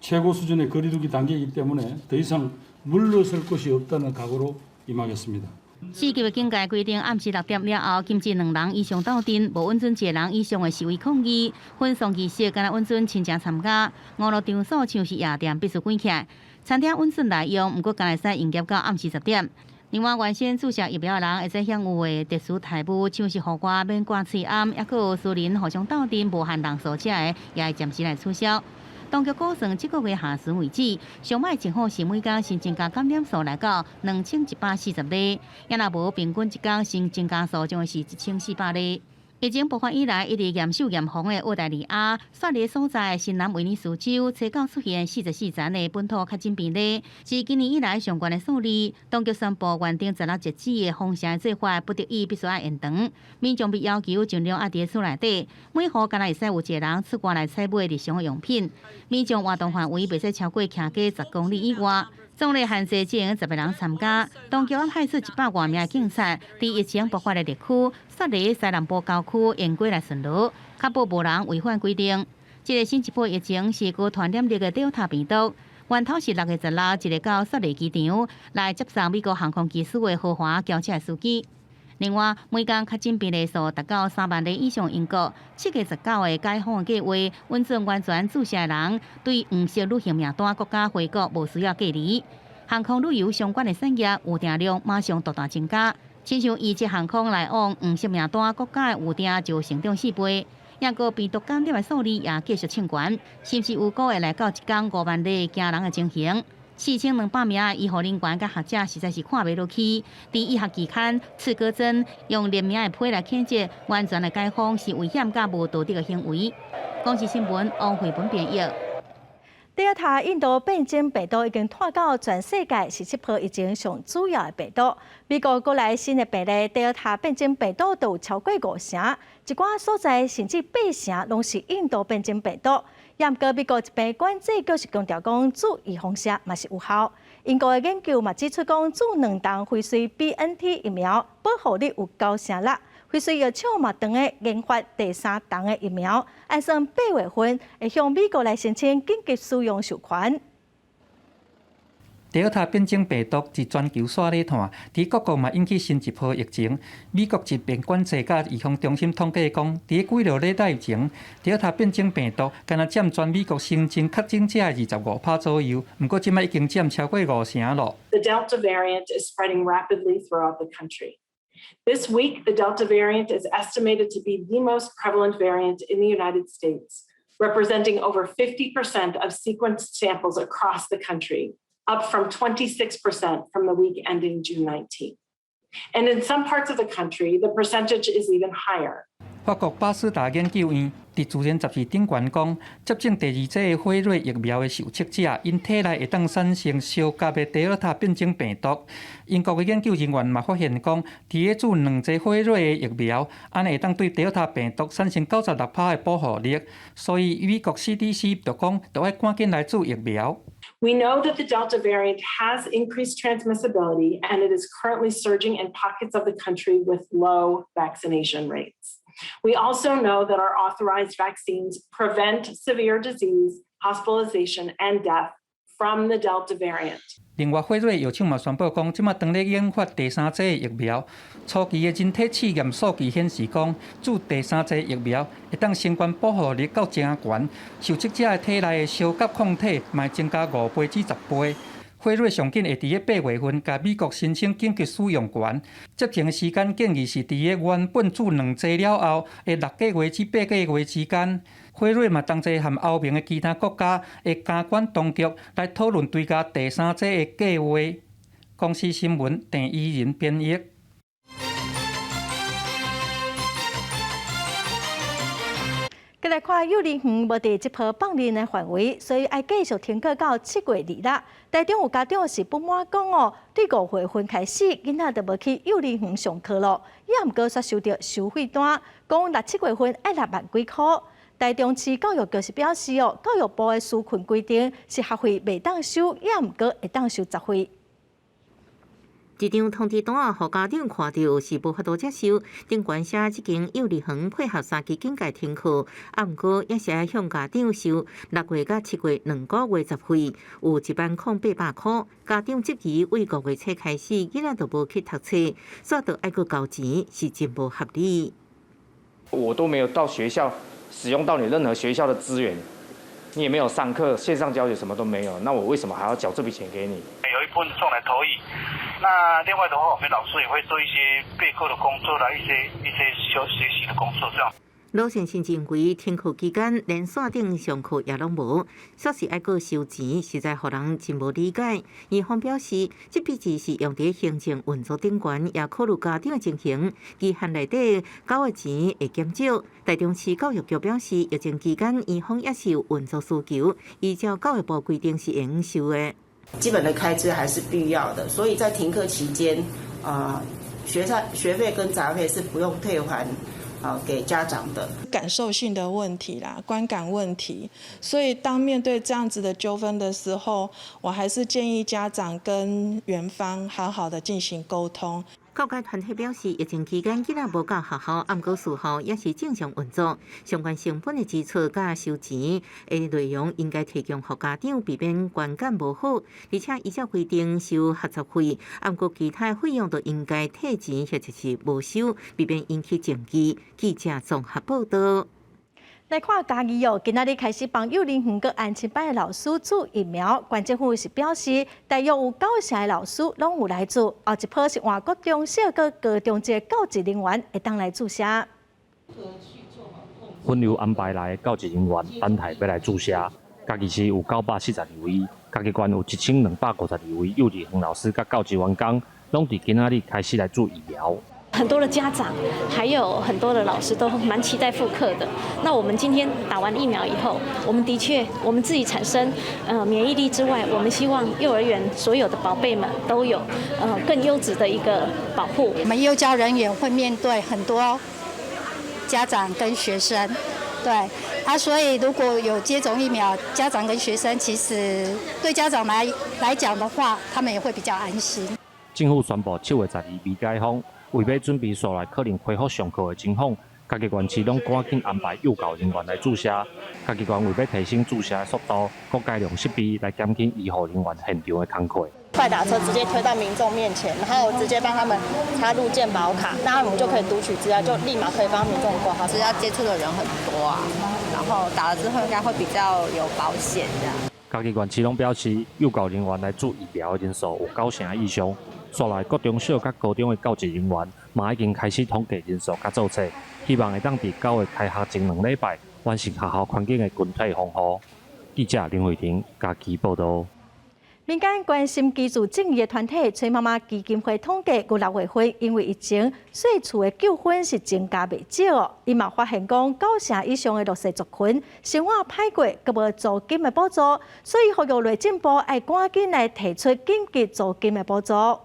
최고 수준의 거리두기 단계이기 때문에 더 이상 물러설 곳이 없다는 각오로 임하겠습니다. 四級的警戒規定，暗時6點了後，禁止兩人以上鬥陣，無允准一個人以上的示威抗議。婚喪儀式干焦允准親情參加。娛樂場所像是夜店必須關起來。餐廳允准內用，毋過干焦會使營業到暗時10點。另外，原先注射疫苗的人會使享有的特殊待遇，像是戶外免掛喙罨，抑閣有私人互相鬥陣無限人數這个，也會暫時來取消。當局估算，這個月下旬為止，上歹情況是每工新增加感染數來到2140例，也若無平均一工新增加數將會是1400例。疫情爆發以來，一直嚴守嚴防的澳大利亞，雪梨所在新南威爾斯州，初九出現44人的本土確診病例，是今年以來上懸的數字。當局宣布原定16截止的封城做法，不得已必須愛延長。民眾被要求盡量愛佇厝內底，每戶干焦會使有一個人出外來採買日常的用品。民眾活動範圍袂使超過騎機10公里以外。總理限制只用10個人參加。當局派出100外名的警察，佇疫情爆發的熱區，雪梨西南部郊區沿街來巡邏，確保無人違反規定。這个新一波疫情是高傳染力的德爾塔病毒，源頭是6月16一个到雪梨機場來接送美國航空機師的豪華轎車司機。另外，每工確診病例數達到3萬例以上，英國7月19的解封計劃，允准完全注射的人對黃色旅行名單國家回國無需要隔離。航空旅遊相關的產業預訂量馬上大大增加。親像以捷航空來往黃色名單國家的預訂就成長4倍，抑閣病毒感染的數字也繼續衝懸，是毋是有可會來到一工5萬例驚人的情形？4200名的醫護人員佮學者實在是看袂落去。佇醫學期刊《刺胳針》用匿名的批來譴責完全的解封是危險佮無道德的行為。公視新聞王慧文編譯。德爾塔印度變種病毒已經拖到全世界是這波疫情上主要的病毒。美國國內新的病例德爾塔變種病毒都有超過5成，一寡所在甚至8成攏是印度變種病毒。毋過美國疾病管制局是強調講，注預防射嘛是有效。英國的研究嘛指出講，注兩劑輝瑞 BNT 疫苗保護力有96%。輝瑞藥廠嘛正咧研發第三劑的疫苗，按算8月份會向美國來申請緊急使用授權。德爾塔變種病毒佇全球紲咧湠，佇各國嘛引起新一波疫情。美國疾病管制佮預防中心統計講，佇幾落禮拜前，德爾塔變種病毒敢若佔全美國新增確診者的25%左右，毋過這擺已經佔超過5成咯。 The Delta variant is spreading rapidly throughout the country. This week, the Delta variant is estimated to be the most prevalent variant in the United States, representing over 50% of sequenced samples across the country, up from 26% from the week ending June 19th. And in some parts of the country, the percentage is even higher. 法國巴斯達研究院佇自然雜誌頂懸講，接種第二劑輝瑞疫苗的受測者，𪜶體內會當產生相夾的德爾塔變種病毒。英國的研究人員嘛發現講，佇咧注兩劑輝瑞的疫苗，按呢會當對德爾塔病毒產生96%的保護力。所以美國 CDC 就講，著愛趕緊來注疫苗。 We know that the Delta variant has increased transmissibility and it is currently surging in pockets of the country with low vaccination rates. We also know that our authorized vaccines prevent severe disease, hospitalization, and death from the Delta variant. 另外，輝瑞藥廠嘛宣布講，這馬正咧研發第三劑疫苗。初期的人體試驗數據顯示講，注第三劑疫苗會當升懸保護力到誠懸，受測者的體內的相夾抗體嘛會增加5倍至10倍。輝瑞上緊會佇咧8月份共美國申請緊急使用權，接種的時間建議是佇咧原本注兩劑了後的6個月至8個月之間。輝瑞嘛同齊和歐盟的其他國家的監管當局來討論追加第三劑的計劃。公視新聞鄭怡仁編譯。過來看幼兒園無佇這波放任的範圍，所以愛繼續停課到7月2日。台中有家長是不滿講哦，對5月份開始，囡仔就無去幼兒園上課咯，也毋過煞收著收費單，講六七月份愛6萬幾箍。台中市教育局是表示哦，教育部的紓困規定是學費袂當收，也毋過會當收雜費。一張通知單啊，予家長看著是無法度接受。頂懸寫這間幼兒園配合三級警戒停課，啊，毋過也是愛向家長收6月佮7月2個月雜費，有1萬零800箍。家長質疑，對5月初開始，囡仔就無去讀冊，煞著愛閣交錢，是真無合理。我都沒有到學校使用到你任何學校的資源，你也沒有上課，線上教學什麼都沒有，那我為什麼還要繳這筆錢給你？有一部分送來投影。那另外的話，我們老師也會做一些備課的工作啦，一些學習的工作，這樣。老先生認為，停課期間連線頂上課也攏無，煞是愛閣收錢，實在予人真無理解。園方表示，這筆錢是用佇行政運作頂懸，也考慮家長的情形，期限內底繳的錢會減少。台中市教育局表示，疫情期間園方也是有運作需求，依照教育部規定是會用收的。基本的開支還是必要的，所以在停課期間，學費跟雜費是不用退還給家長的。感受性的問題啦，觀感問題，所以當面對這樣子的糾紛的時候，我還是建議家長跟園方好好的進行溝通。教界團體表示，疫情期間囡仔無到學校，毋過私校也是正常運作，相關成本的支出佮收錢的內容應該提供予家長，避免觀感無好。而且依照規定收學雜費，毋過其他費用都應該退錢或者是無收，避免引起爭議。記者綜合報道。來看嘉義哦，今仔日開始幫幼兒園佮安親班的老師注疫苗。縣政府是表示，大約有九成的老師攏有來注，後一波是換國中小佮高中籍教職人員會當來注射。分流安排來的教職人員等待欲來注射。嘉義市有942位，嘉義縣有1252位幼兒園老師佮教職員工，攏佇今仔日開始來注疫苗。很多的家長，還有很多的老師都蠻期待復課的。那我們今天打完疫苗以後，我們的確，我們自己產生免疫力之外，我們希望幼兒園所有的寶貝們都有更優質的一個保護。我們幼教人員會面對很多家長跟學生，對啊，所以如果有接種疫苗，家長跟學生其實對家長來講的話，他們也會比較安心。政府宣布7月12未解封。為欲準備紲來可能恢復上課的情況，嘉義縣市攏趕緊安排幼教人員來注射。嘉義縣為欲提升注射的速度，閣改良設備來減輕醫護人員現場的工課。快打車直接推到民眾面前，然後直接幫他們插入健保卡，那我們就可以讀取資料，就立馬可以幫民眾掛號。只要接觸的人很多啊，然後打了之後應該會比較有保險這樣。嘉義縣市攏表示，幼教人員來注疫苗的人數有九成以上。紲來國中小佮高中的教職人員嘛已經開始統計人數佮做冊，希望會當佇9月開學前兩禮拜完成學校環境的群體防護。記者林慧婷嘉義報導。民間關心居住正義的團體崔媽媽基金會統計，舊6月份因為疫情，稅厝的糾紛是增加袂少哦。伊嘛發現講，九成以上的弱勢族群生活歹過，閣無租金的補助，所以呼籲內政部愛趕緊來提出緊急租金的補助。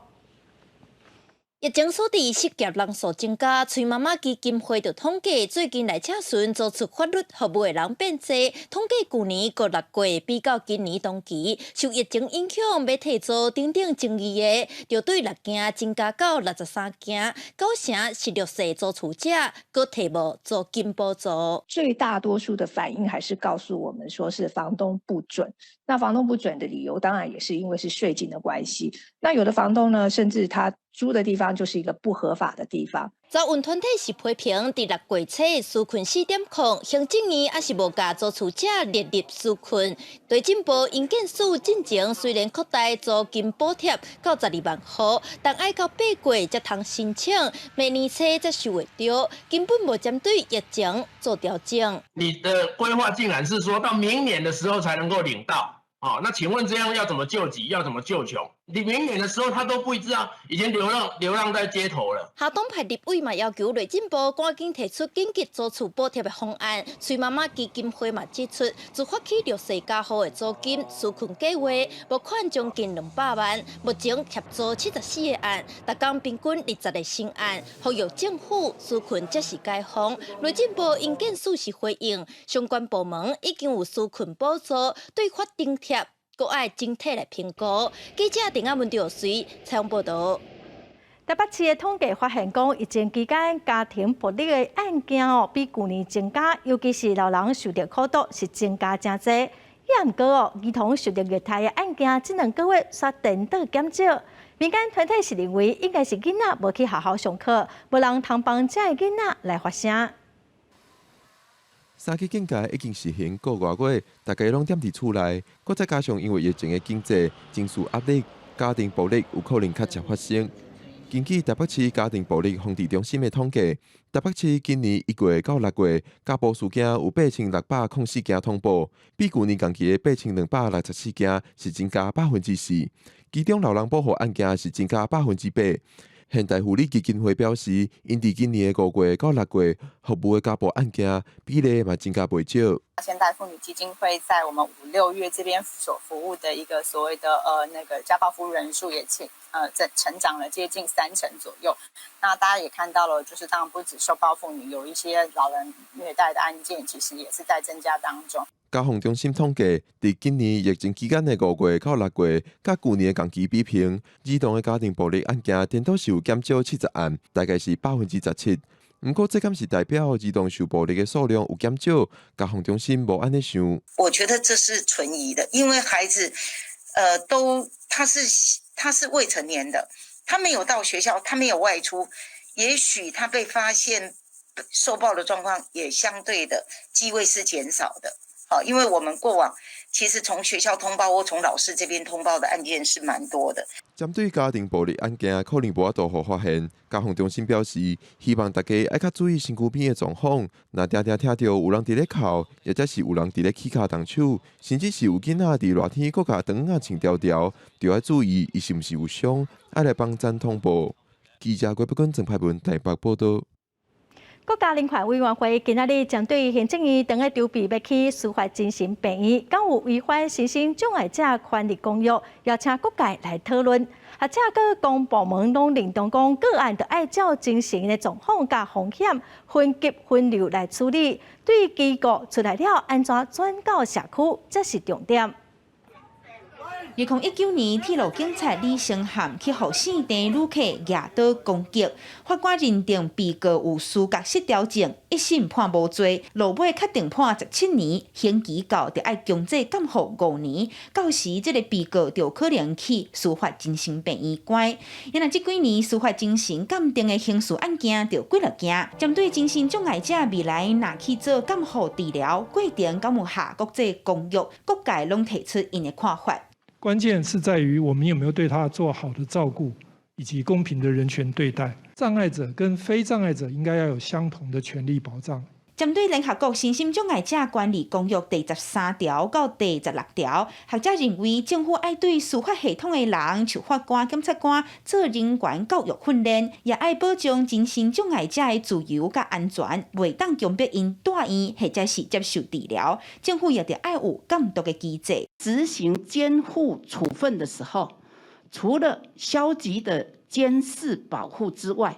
疫情所致失業人數增加，崔媽媽基金會就統計，最近來查詢租厝法律服務的人變濟。統計舊年閣6月比較今年同期，受疫情影響欲提租等等爭議的，就對6件增加到63件，九成是弱勢租厝者，閣提無租金補助。最大多數的反應還是告訴我們，說是房東不准。那房東不准的理由，當然也是因為是稅金的關係。那有的房東呢，甚至他租的地方就是一個不合法的地方。社運團體是批評，佇6月初紓困4.0，行政院猶是無共租厝者列入紓困。內政部營建署進前雖然擴大租金補貼到12萬戶，但愛到8月才通申請，明年初才收會著，根本無針對疫情做調整。你的規劃竟然是說到明年的時候才能夠領到。哦，那請問這樣要怎麼救急？要怎麼救窮？你明年的時候，他都不知道，已經流浪在街頭了。下黨派立委嘛要求內政部趕緊提出緊急租厝補貼的方案。崔媽媽基金會嘛指出，自發起弱勢家戶的租金紓困計劃，募款將近200萬，目前協助74個案，逐工平均20個新案，呼籲政府紓困才是解方。內政部營建署是回應，相關部門已經有紓困補助，對法定貼。閣愛整體來評估。記者鄧阿文劉隨採訪報導。台北市的統計發現，講疫情期間家庭暴力的案件哦，比舊年增加，尤其是老人受著苦毒是增加誠濟。也毋過哦，兒童受著虐待的案件，這兩個月煞顛倒減少。民間團體是認為，應該是囡仔無去學校上課，無人通幫這个囡仔來發聲。三級警戒已經實行個外月，大家攏踮佇厝內，閣再加上因為疫情的經濟情緒壓力、家庭暴力有可能較常發生。根據台北市家庭暴力防治中心的統計，台北市今年1月到6月，家暴事件有8604件通報，比舊年同期的8264件是增加4%。其中老人保護案件是增加8%。現代婦女基金會表示，𪜶佇今年的5月到6月，服務的家暴案件比例嘛增加袂少。現代婦女基金會在我們5、6月這邊所服務的一個所謂的那個家暴服務人數也在成長了接近3成左右。那大家也看到了，就是當然不止受暴婦女，有一些老人虐待的案件，其實也是在增加當中。家防中心統計，佇今年疫情期間的5月到6月，佮舊年的同期比拼，兒童的家庭暴力案件顛倒是有減少70案，大概是17%。毋過，這敢是代表兒童受暴力的數量有減少？家防中心無按呢想。我覺得這是存疑的，因為孩子，都他是未成年的，他沒有到學校，他沒有外出，也許他被發現。受暴的狀況也相對的機會是減少的。好，因為我們過往其實從學校通報或從老師這邊通報的案件是蠻多的。針對家庭暴力案件可能無法度予發現，家防中心表示，希望大家愛較注意身軀邊的狀況。若定定聽著有人佇咧哭，抑者是有人佇咧起跤動手，甚至是有囡仔佇熱天閣共長仔穿條條，就愛注意伊是毋是有傷，愛來幫咱通報。記者郭北君、鄭派文台北報道。國家人權委員會今仔日針對行政院當咧籌備欲起司法精神病院，敢有違反身心障礙者權利公約，邀請各界來討論。啊，這個公部門攏認同講個案著愛照精神的狀況佮風險分級分流來處理。對機構出來了，按怎轉到社區，這是重點。 2019年，鐵路警察李承翰去予姓鄭旅客舉刀攻擊，法官認定被告有思覺失調症，一審判無罪，落尾確定判17年，刑期到著愛強制監護5年。到時這个被告就可能去司法精神病院關。因為這幾年司法精神鑑定的刑事案件就幾落件，針對精神障礙者未來若去做監護治療過程，敢有合國際公約，各界攏提出𪜶的看法。關鍵是在於我們有沒有對他做好的照顧，以及公平的人權對待。障礙者跟非障礙者應該要有相同的權利保障。針對聯合國身心障礙者權利公約第13條到第16條，學者認為政府愛對司法系統的人，像法官、檢察官做人權教育訓練，也愛保障精神障礙者的自由佮安全，袂當強迫𪜶蹛院或者是接受治療。政府也著愛有監督的機制。執行監護處分的時候，除了消極的監視保護之外，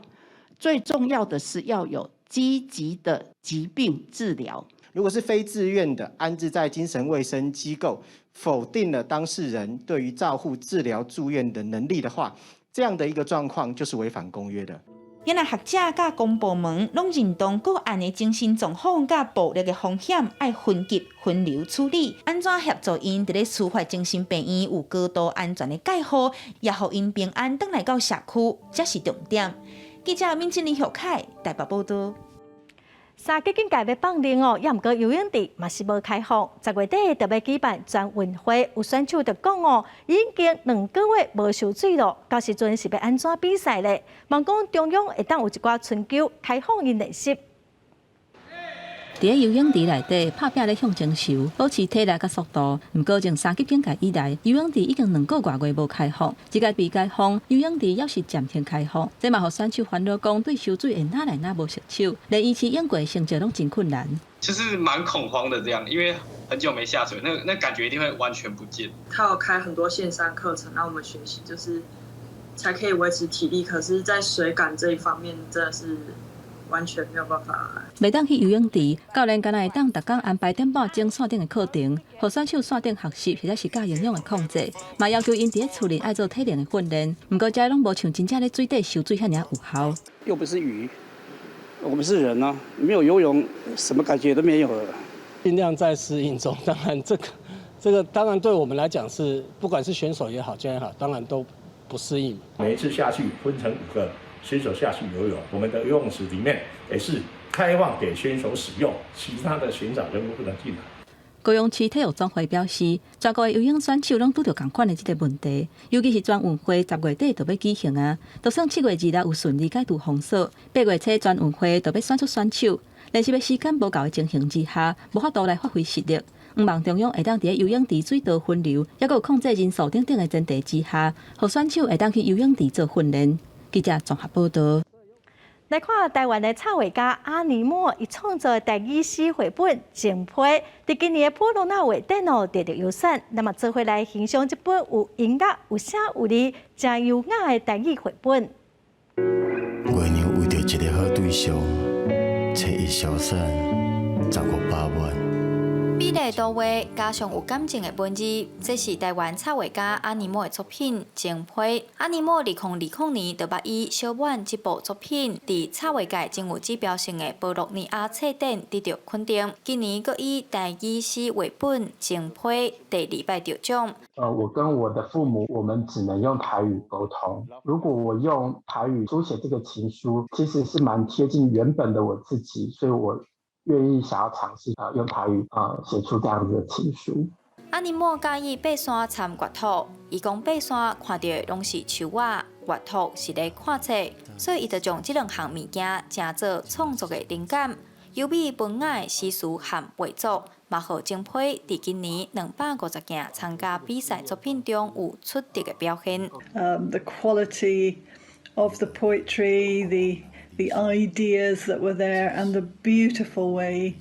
最重要的是要有積極的疾病治療。如果是非自願的安置在精神衛生機構，否定了當事人對於照護、治療、住院的能力的話，這樣的一個狀況就是違反公約的。因為學者佮公部門攏認同個案的精神狀況佮暴力的風險愛分級分流處理，按怎協助𪜶佇咧司法精神病院有高度安全的介護，也予𪜶平安轉來到社區，才是重點。記者閔靜麗、何凱台北報道。三級警戒欲放令哦，猶毋過游泳池嘛是無開放。10月底著欲舉辦全運會，有選手就講哦，已經2個月無泅水囉，到時陣是欲按怎比賽咧？望講中央會當有一寡春球開放𪜶練習。佇咧游泳池內底拍拚咧向前游，保持體力佮速度。毋過從三級警戒以來，游泳池已經2個外月無開放。這個未解封，游泳池猶是暫停開放。這嘛予選手煩惱講，對泅水會愈來愈無熟手，連維持泳過的成績攏真困難。就是蠻恐慌的，這樣，因為很久沒下水，那感覺一定會完全不見。他有開很多線上課程，讓我們學習，就是才可以維持體力。可是，在水感這一方面，真的是完全沒有辦法。袂當去游泳池，教練敢若會當逐工安排點半鐘線頂的課程，予選手線頂學習或者是教營養的控制，嘛要求𪜶佇咧厝裡愛做體能的訓練。毋過這攏無像真正咧水底泅水遐爾有效。又不是魚，我們是人啊，沒有游泳，什麼感覺都沒有了。盡量在適應中，當然這個當然對我們來講是，不管是選手也好，教練也好，當然都不適應。每一次下去分成五個選手下去游泳，我們的游泳池裡面也是開放給選手使用，其他的選手全部不能進來。高雄市體育總會表示，全國的游泳選手攏拄著仝款的這个問題，尤其是全運會10月底就欲舉行啊，就算7月2日有順利解除封鎖，8月初全運會就欲選出選手，練習的時間無夠的情形之下，無法度來發揮實力。向望中央會當佇咧游泳池水道分流，猶閣有控制人數等等的前提之下，予選手會當去游泳池做訓練。記者綜合報道。來看台灣的插畫家阿尼莫，伊創作的台語詩繪本《情批》，佇今年的普羅納畫展哦，得著優選。那麼做伙來欣賞這本有音樂、有聲有字、誠優雅的台語繪本。月娘為著一个好對象，揣伊消散十五百萬。美麗圖畫加上有感情的文字，這是台灣插畫家阿尼莫的作品《情批》。阿尼莫2020年就捌以《小滿》這部作品，佇插畫界真有指標性的波洛尼亞策展得到肯定。今年閣以台語詩繪本《情批》第二擺得獎。我跟我的父母，我們只能用台語溝通。如果我用台語書寫這個情書，其實是蠻貼近原本的我自己，所以我願意想要嘗試啊，用台語啊寫出這樣子的情書。阿尼莫佮意爬山參閱讀，伊講爬山看著的攏是樹仔，閱讀是咧看冊，所以伊就將這兩項物件成做創作的靈感。優美文雅的詩詞和畫作，嘛予情批佇今年250件參加比賽作品中有出色的表現。 The quality of the poetry, the ideas that were there, and the beautiful way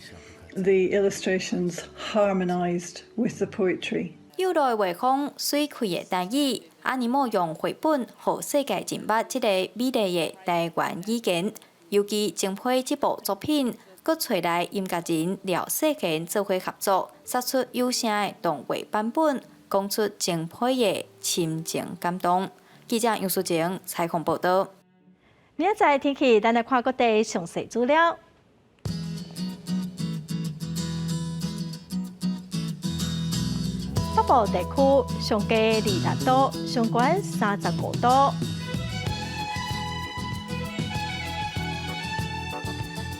the illustrations harmonized with the poetry. 幼路的畫風，媠氣的台語，阿尼莫用繪本，予世界認捌這個美麗的台灣語言。尤其情批這部作品，閣揣來音樂人廖世賢做伙合作，殺出有聲的動畫版本，講出情批的深情感動。記者楊淑晴採訪報導。明仔載天氣，咱來看各地詳細資料。北部地區上低26度，上懸35度。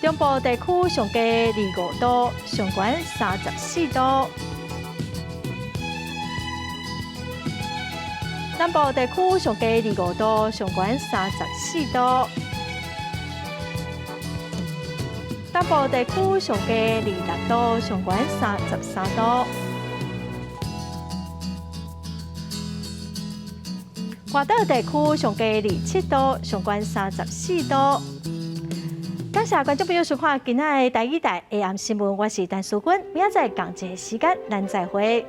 中部地區上低25度，上懸34度。南部地區上低25度，上懸34度。東部地區上低26度，上懸33度。外島地區上低27度，上懸34度。感謝觀眾朋友收看今仔的台語台下暗新聞，我是陳淑君，明仔載仝一个時間，咱再會。